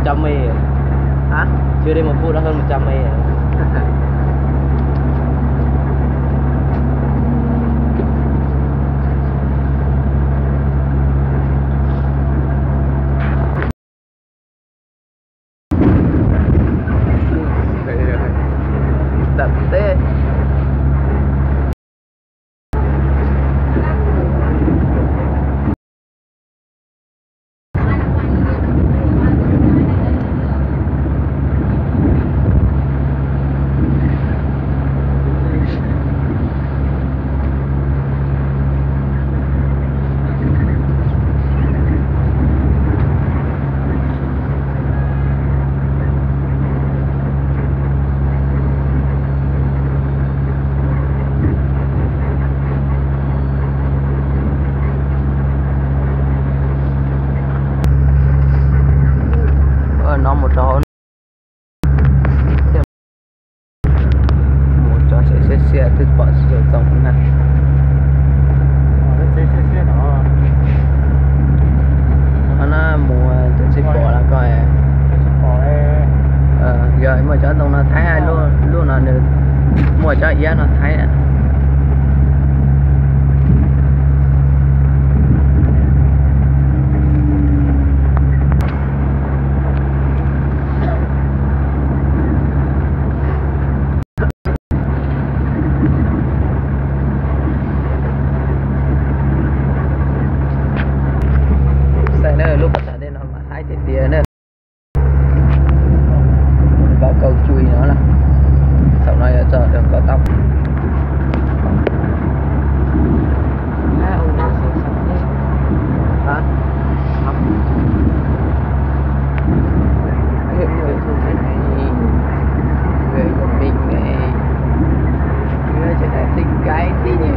Trăm mi. Hả? Chưa đi một phút đã hơn một trăm mi rồi. Tận thế. Mus tso tsev xiab xiab twb pom tsis tau txoos na. Qhov no mus twb tsis pom lawm ko. Yog muaj cov ntoo no thaib, lub no nws muaj cov iab no thaib na. Xav na, lub pas tas dej no mas haib tiag tiag na. Báo cáo chú ý nó là sau này cho đường cao tốc. Hả? Không. Người của mình này. Người trên này xinh gái thế nhỉ?